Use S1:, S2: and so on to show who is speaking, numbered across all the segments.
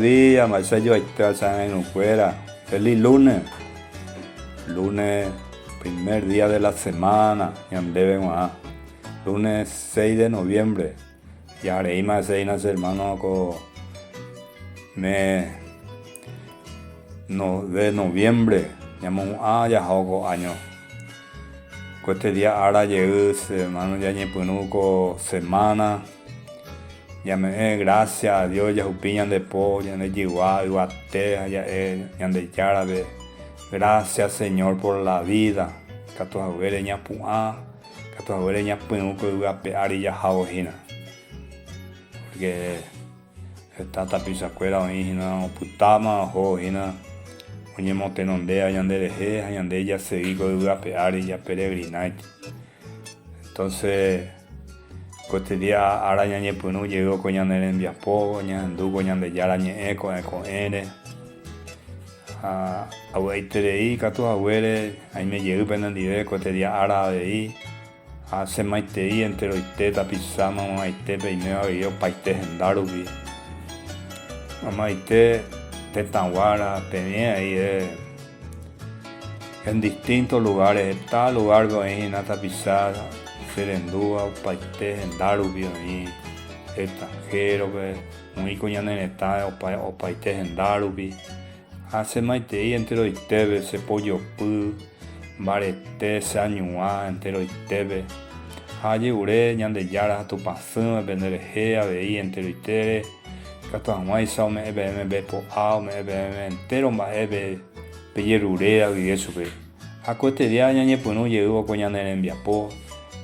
S1: Buenos días, mba'éicha joaite che angirũkuéra. Feliz lunes. Lunes, primer día de la semana ñandéve g̃uarã. Lunes 6 de noviembre. Jahareíma hese hína che hermano ko mes de noviembre ñamohu'ã jahávo ko año. Ko este día ára jey che hermano ñañepyrũ ko semana. Ñame'ẽ gracia a Dios jahupi ñande po, ñande jyva yvate ha ja'e Ñandejárape, Gracias Señor por la vida, katu haguére ñapu'ã, katu haguére ñapyrũ ko yvy ape ári jahávo hína. Porque heta tapichakuéra oĩ hína opytáma oho hína oñemotenondéva ñanderehe ha ñande jasegi ko yvy ape ári japeregrinaite. Entonces, ko este día ára ñañepyrũ jey ko ñane rembiapo, ñahendu ko Ñandejára ñe'ẽ ko'ẽ ko'ẽre. Ha avy'aiterei katu haguére aime jey penendive ko este día ára avei. Ha chemaitei enteroite tapicha maymavaite peiméva avei opaite henda rupi. Mamaite tetãguára peẽ avei En distintos lugares, heta lugar-pe oĩ hína tapicha che rendúva opaite henda rupi oĩ extranjero-pe, oĩ ko ñane retã opaite henda rupi. Ha che maitei enteroitépe, che pojopy mbarete, che añuã enteroitépe. Ha ajerure Ñandejára ha Tupãsýme penderehe avei enteroitére, ikatu hag̃uáicha ome'ẽ peẽme pe po'a, ome'ẽ peẽme entéro mba'e pe Pejeruréra guive chupe. Ha koetedia ñañepyrũ jeývo ko ñane rembiapo,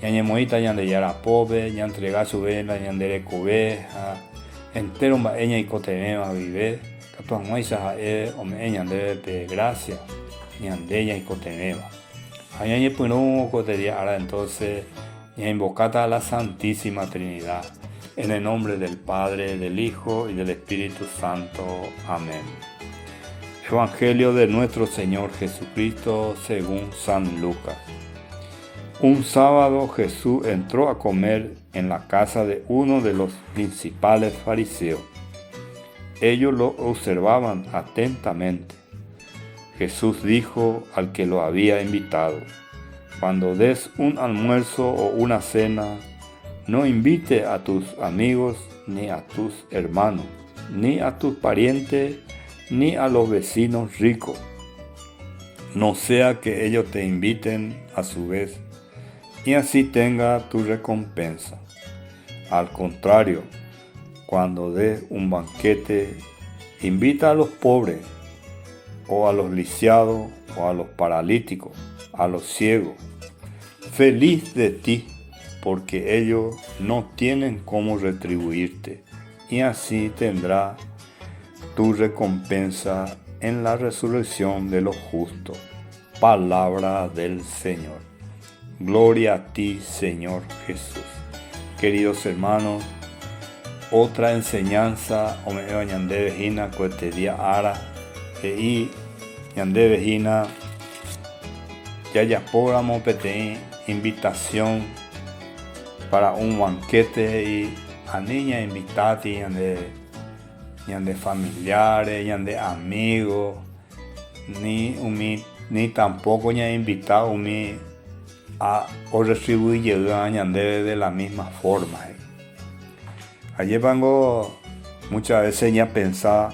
S1: ñañemoĩta Ñandejára pópe, ñantrega chupe la ñande rekove ha entéro mba'e ñaikotevẽva guive, katu hag̃uáicha ha'e ome'ẽ ñandéve pe grásia ñande ñaikotevẽva. Ha ñañepyrũvo koetedia ára entónse ñainvokáta la Santísima Trinidad, en el nombre del Padre, del Hijo y del Espíritu Santo. Amén. Evangelio de nuestro Señor Jesucristo según San Lucas. Un sábado Jesús entró a comer en la casa de uno de los principales fariseos. Ellos lo observaban atentamente. Jesús dijo al que lo había invitado, Cuando des un almuerzo o una cena, no invite a tus amigos ni a tus hermanos, ni a tus parientes, ni a los vecinos ricos. No sea que ellos te inviten a su vez y así tenga tu recompensa. Al contrario, cuando des un banquete, invita a los pobres, o a los lisiados, o a los paralíticos, a los ciegos. Feliz de ti, porque ellos no tienen cómo retribuirte, y así tendrá tu recompensa en la resurrección de los justos. Palabra del Señor. Gloria a ti, Señor Jesús. Queridos hermanos, otra enseñanza ome'ẽva ñandéve hína ko este día ára he'i ñandéve hína jajapóramo peteĩ invitación para un banquete he'i ani ñainvitáti ñande ñande familiares, ñande amigos, ni umi ni tampoco ñainvita umi a orretribui jeýva ñandéve de la misma forma he'i. Ajépango muchas veces ñapensa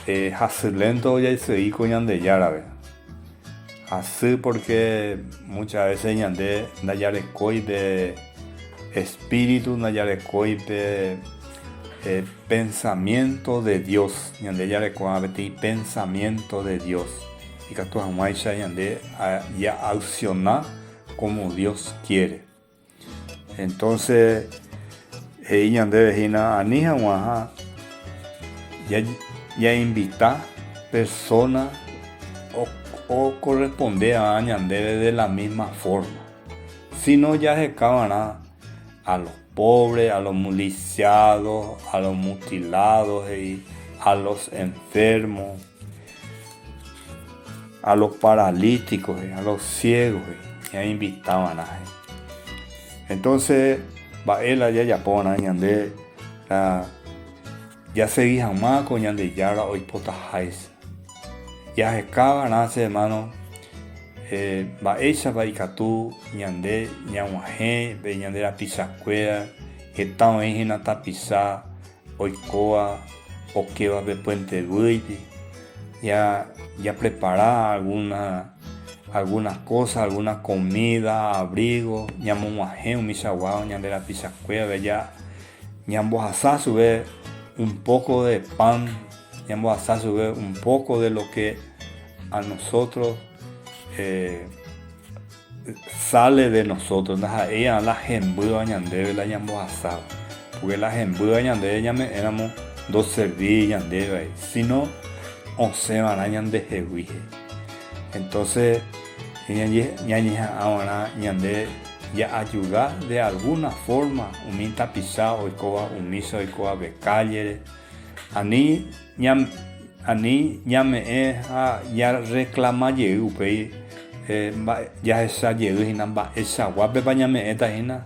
S1: eh, hasy lento jaisegi ko Ñandejárape. Hasy porque muchas veces ñande ndajarekói pe espíritu, ndajarekói pe eh, pensamiento de Dios. Ñande jareko'ã peteĩ pensamiento de Dios. Ikatu hag̃uáicha ñande ja'acciona como Dios quiere. Entonces, he'i ñandéve hína ani hag̃ua jainvita persona okorrespondéva ñandéve de la misma forma, sino jaheka va'erã a los pobres, a los lisiados, a los mutilados, he'i, a los enfermos, a los paralíticos, a los ciegos, ñainvita va'erã. Entonces, mba'e la jajapo va'erã ñande la Jasegi hag̃ua ko Ñandejára oipotaháicha. Jaheka va'erã che hermano mba'éichapa ikatu ñande ñag̃uahẽ pe ñande rapichakuéra heta oĩ hína tapicha oikóva okéva pe puente guýipe japrepara alguna algunas cosas, alguna comida, abrigo ñamog̃uahẽ umichagua ñande rapichakuérape ñambohasa chupe un poco de pan, ñambohasa chupe un poco de lo que a nosotros sale de nosotros, ndaha'éi la hembýva ñandéve la ñambohasáva, porque la hembýva ñandéve ñame'ẽramo ndoservíri ñandéve sino osẽ va'erã ñandehegui. Entonces ñañeha'ã va'erã ñande ja'ayuda de alguna forma umi tapicha oikóva umícha oikóva pe kállere, ani ani ñame'ẽ ha jarreklama jey upéi jahecha jey hína mba'eichaguápepa ñame'ẽta hína,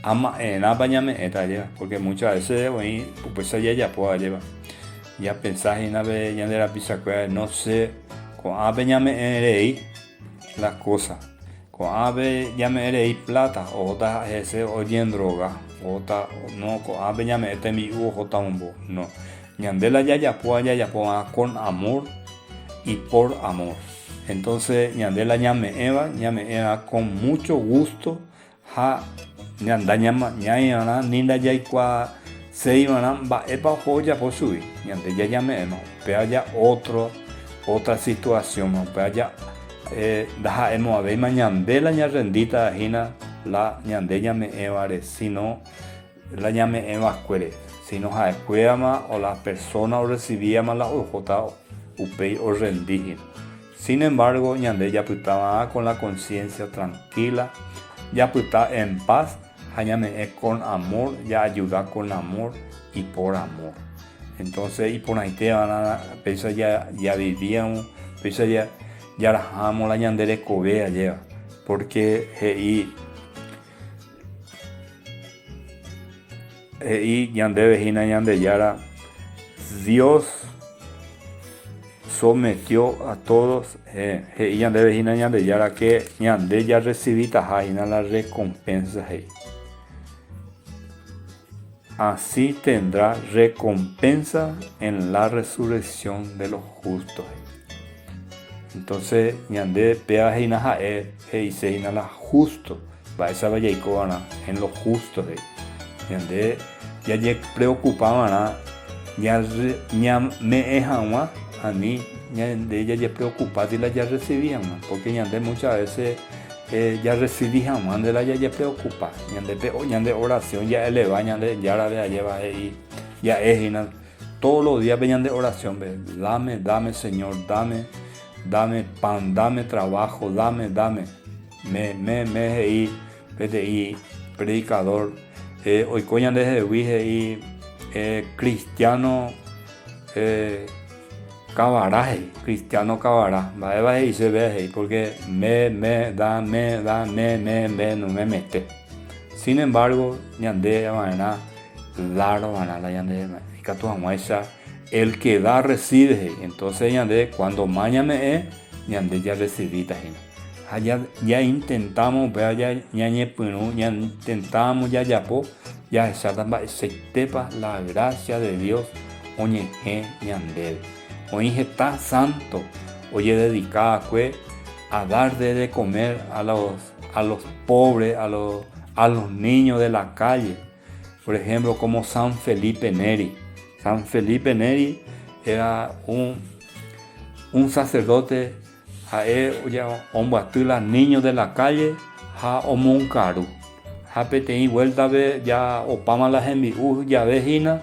S1: ha ma'erãpa ñame'ẽta ajépa, porque muchas veces oĩ upéicha jajapóva ajépa, ñapensa hína pe ñande rapichakuéra no se ko'ápe ñame'ẽ rei la cosa. Ko'ápe ñame'ẽ rei pláta ohóta hese oñendroga, ohóta no ko'ápe ñame'ẽ tembi'u ohóta ombo, no. Ñande la jajapóva jajapova'erã con amor y por amor. Entonces ñande la ñame'ẽva ñame'ẽva'erã con mucho gusto Ha ñandañamañáivarã ni ndajaikuaaséivarã mba'épa oho ojapo chugui, ñande jañame'ẽma, upéva ja ótro, ótra situasiónma, upéva ja ndaha'emo'ãvéima ñande la ñarrendíta hína la ñande ñame'ẽvare, síno la ñame'ẽvakuére, síno ha'ekuérama o la persóna orresivíama la ohóta upéi orrendi hína. Sin embargo, ñande japytava'erã con la conciencia tranquila, japyta en paz ha ñame'ẽ con amor, ja'ayuda con amor y por amor. Entonces iporãiteva'erã péicha javivíamo, péicha jarahámo la ñande rekove ajéva, porque he'i He'i ñandéve hína Ñandejára, Dios sometió a todos, he'i ñandéve hína Ñandejára que ñande jarrecibitaha hína la recompensa he'i. Así tendrá recompensa en la resurrección de los justos. Entonces ñande péva hína ha'e he'ise hína la justo. Mba'éichapa jaiko va'erã en lo justo he'i. Ñande jajepreokupa va'erã ñame'ẽ hag̃ua ani ñande jajepreokupáti la jarresivi hag̃ua, pórke ñande muchas vése jarresivi hag̃uánte la jajepreokupa. Ñande pe ñande orasión ja'eleva Ñandejárape ajépa he'i ja'e hína tódo los día pe ñande orasiónpe, Dame, dame Señor, dame, dame pan, dame trabajo, dame, dame. Me, me, me he'i peteĩ predikadór oiko ñandehegui he'i kristiáno kavara he'i, kristiáno kavara. Mba'épa he'ise péva he'i, pórke me, me, da, me, da, me, me, me, no memete. Sin embargo, ñande va'erã dar va'erã la ñande ikatu hag̃uáicha el que da recibe he'i. Entonces ñande cuando más ñame'ẽ, ñande jarresivíta hína. Ha ñaintentámo upéva ñañepyrũ, ñaintentámo jajapo, jahecháta mba'eichaitépa la grásia de Dios oñehẽ ñandéve. Oĩ heta sánto ojededika va'ekue a dar de comer a los, a los pobres, a los, a los niños de la calle. Por ejemplo, como San Felipe Neri. San Felipe Neri era un, un sacerdote Ha'e ombyaty la niño de la calle ha omongaru. Ha peteĩ vuéltape ja opáma la hembi'u jave hína,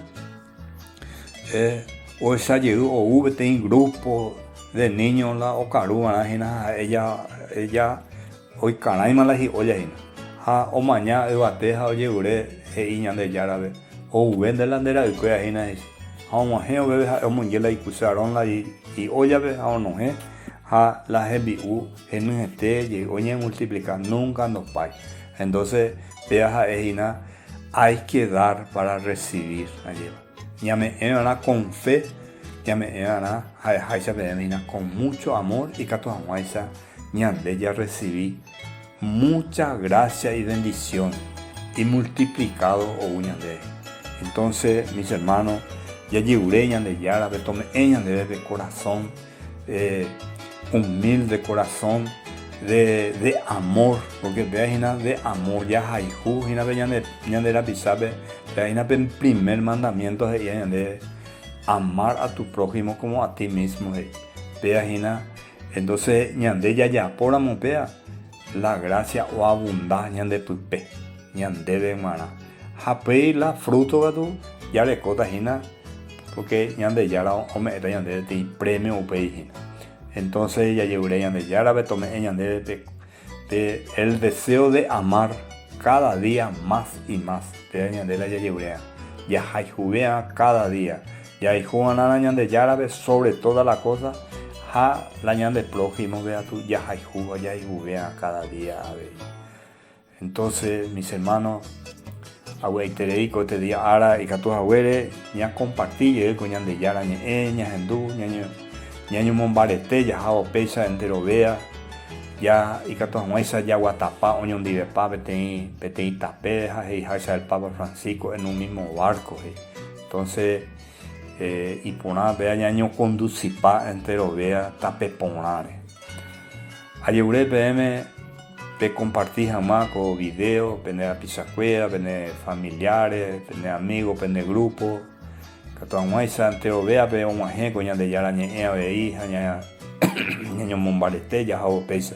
S1: ohecha jey ou peteĩ grupo de niño la okaru va'erã hína ha ha'e ja oikarãima la hi'ólla hína. Ha omaña yvate ha ojerure he'i Ñandejárape, Ouvénte la nde ra'ykuéra hína he'i. Ha og̃uahẽ ovéve ha'e omoinge la ikucharón la hi'óllape ha onohẽ ha la hembi'u henyhẽte jey oñemultiplika, núnka ndopái. Entónse péva ha'e hína hay que dar para recibir, ajépa. Ñame'ẽva'erã con fe, ñame'ẽva'erã ha'eháicha peẽme hína con mucho amor ikatu hag̃uáicha ñande jarresivi mucha gracia y bendición y multiplicado ou ñandéve. Entonces, mis hermanos, jajerure Ñandejárape tome'ẽ ñandéve pe corazón humilde corazón de, de amor, porque péva hína de amor, jahayhu hína pe ñande, ñande rapichápe, péva hína pe primer mandamiento he'íva ñandéve, amar a tu prójimo como a ti mismo he'i, péva hína, entonces ñande jajapóramo péva, la gracia oabunda ñande pype, ñandéve g̃uarã, ha péi la fruto katu jarekóta hína Pórke Ñandejára ome'ẽta ñandéve peteĩ prémio upéi hína. Entónse jajerure Ñandejárape tome'ẽ ñandéve pe, pe el deseo de amar káda día más y más. Péva ñande la jajeruréva. Jahayhuvéva káda día. Jahayhuva'erã Ñandejárape sobre toda la kósa ha la ñande prójimope katu jahayhu ha jahayhuvéva káda día avei. Entonces, mis hermanos, avy'aiterei ko este día ára ikatu haguére ñakomparti jey ko Ñandejára ñe'ẽ, ñahendu, ñañomombarete jahávo péicha enterovéa, ja ikatu hag̃uáicha jaguatapa oñondivepa peteĩ peteĩ tape ha he'iháicha el Papa Francisco en un mismo barco he'i. Entonces, iporã péa ñañokondusipa enterovéa tape porãre. Ajerure peẽme pekomparti hag̃ua ko vidéo pende rapichakuéra, pende familiares, pende amígo, pende grúpo, ikatu hag̃uáicha enterovéape og̃uahẽ ko Ñandejára Ñe'ẽ avei ha ñañomombarete jahávo péicha.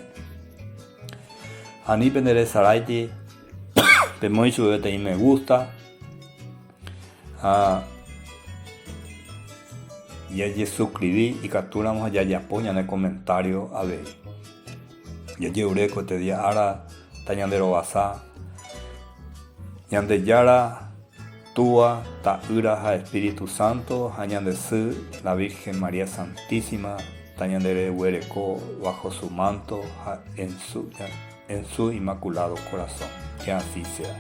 S1: Ani penderesaráiti pemoĩ chupe peteĩ me gusta. Ha jajesuskrivi ikatúramo ha jajapo ñane komentário avei. Jajerure ko este día ára tañanderovasa Ñandejára, Túva, Ta'ýra ha Espíritu Santo ha ñande Sy, la Virgen María Santísima, tañandereguereko bajo su manto ha en su, en su inmaculado corazón. Que así sea.